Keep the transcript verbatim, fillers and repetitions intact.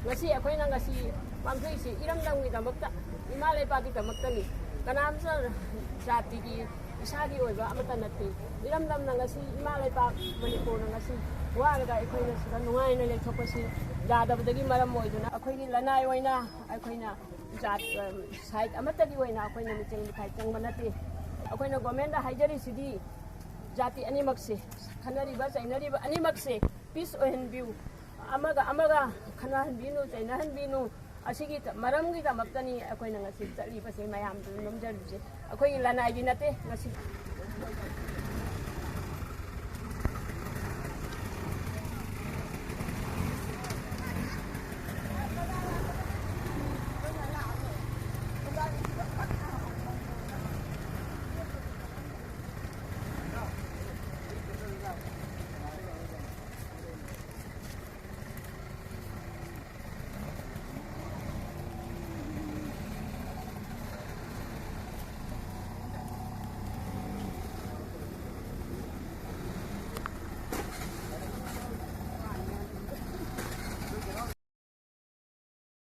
ꯉꯁꯤ ꯑꯩꯈꯣꯏꯅ ꯉꯁꯤ ꯄꯥꯡꯊꯣꯛꯏꯁꯤ ꯏꯔꯝꯗꯝꯒꯤꯗꯃꯛꯇ, ꯏꯃꯥ ꯂꯩꯕꯥꯛꯀꯤꯗꯃꯛꯇꯅꯤ꯫ ꯀꯅꯥꯝꯇ ꯖꯥꯇꯤꯒꯤ, ꯏꯁꯥꯒꯤ ꯑꯣꯏꯕ ꯑꯃꯠꯇ ꯅꯠꯇꯦ꯫ ꯏꯔꯝꯗꯝꯅ ꯉꯁꯤ ꯏꯃꯥ ꯂꯩꯕꯥꯛ ꯃꯅꯤꯄꯨꯔꯅ ꯉꯁꯤ ꯋꯥꯔꯒ ꯑꯩꯈꯣꯏꯅ ꯁꯤꯗ ꯅꯨꯡꯉꯥꯏꯅ ꯂꯩꯊꯣꯛꯄꯁꯤ ꯌꯥꯗꯕꯗꯒꯤ ꯃꯔꯝ ꯑꯣꯏꯗꯨꯅ ꯑꯩꯈꯣꯏꯒꯤ ꯂꯅꯥꯏ ꯑꯣꯏꯅ ꯑꯩꯈꯣꯏꯅ ꯖꯥꯠ, ꯁꯥꯏꯠ ꯑꯃꯠꯇꯒꯤ ꯑꯣꯏꯅ ꯑꯩꯈꯣꯏꯅ ꯃꯤꯆꯪ ꯃꯤꯈꯥꯏ ꯆꯪꯕ ꯅꯠꯇꯦ꯫ ꯑꯩꯈꯣꯏꯅ ꯒꯣꯔꯃꯦꯟꯗ ꯍꯥꯏꯖꯔꯤꯁꯤꯗꯤ ꯖꯥꯇꯤ ꯑꯅꯤꯃꯛꯁꯦ, ꯈꯟꯅꯔꯤꯕ ꯆꯩꯅꯔꯤꯕ ꯑꯅꯤꯃꯛꯁꯦ ꯄꯤꯁ ꯑꯣꯏꯍꯟꯕꯤꯌꯨ, ꯑꯃꯒ ꯑꯃꯒ ꯈꯟꯅꯍꯟꯕꯤꯅꯨ, ꯆꯩꯅꯍꯟꯕꯤꯅꯨ꯫ ꯑꯁꯤꯒꯤ ꯃꯔꯝꯒꯤꯗꯃꯛꯇꯅꯤ ꯑꯩꯈꯣꯏꯅ ꯉꯁꯤ ꯆꯠꯂꯤꯕꯁꯦ, ꯃꯌꯥꯝꯗꯨ ꯅꯝꯖꯔꯤꯁꯦ꯫ ꯑꯩꯈꯣꯏꯒꯤ ꯂꯅꯥꯏꯒꯤ ꯅꯠꯇꯦ ꯉꯁꯤ꯫